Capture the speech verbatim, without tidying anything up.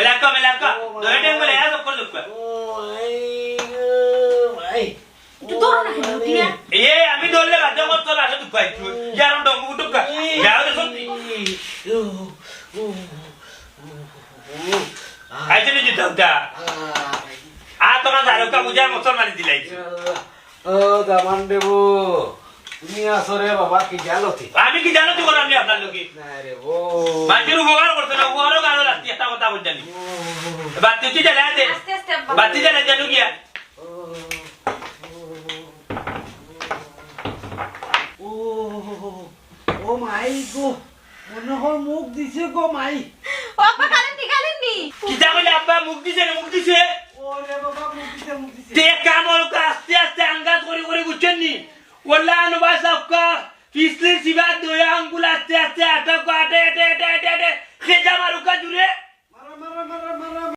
লাক্কা মে লাক্কা। ও, দই টেং বলে, এ চক্কর দুক্কা। ও, মাই গো, মাই। একটু ধরো না কেন, দিয়া? এ, আমি ধরলে বাজে আমার তো লাশে দুক্কা একটু। ইয়ার ডঙ্গু দুক্কা। যাও রে সত্যি। ও, ও, ও, ও। আইছে নি জুতা উতা? আ, আর তোমার দারুকা বুঝার মুসলমানি দিলাই। ও, দামান দেবু, তুমি আছো রে বাবা, কি জানো তুই? আমি কি জানো তুই বলো, আমি আপনার লোকে? না রে বো। মাঝির উপকার করতে না, উপকারও কারো লাগছে, একটা কথা বলতে নি। ও, বাতি কি জ্বালা আছে? আস্তে আস্তে আব্বা। বাতি জ্বালা জানো গিয়া? ও, ও, ও, ও মাই গো, মনে হয় মুখ দিছে গো মাই। ও আব্বা, কারেন্ট ঠিক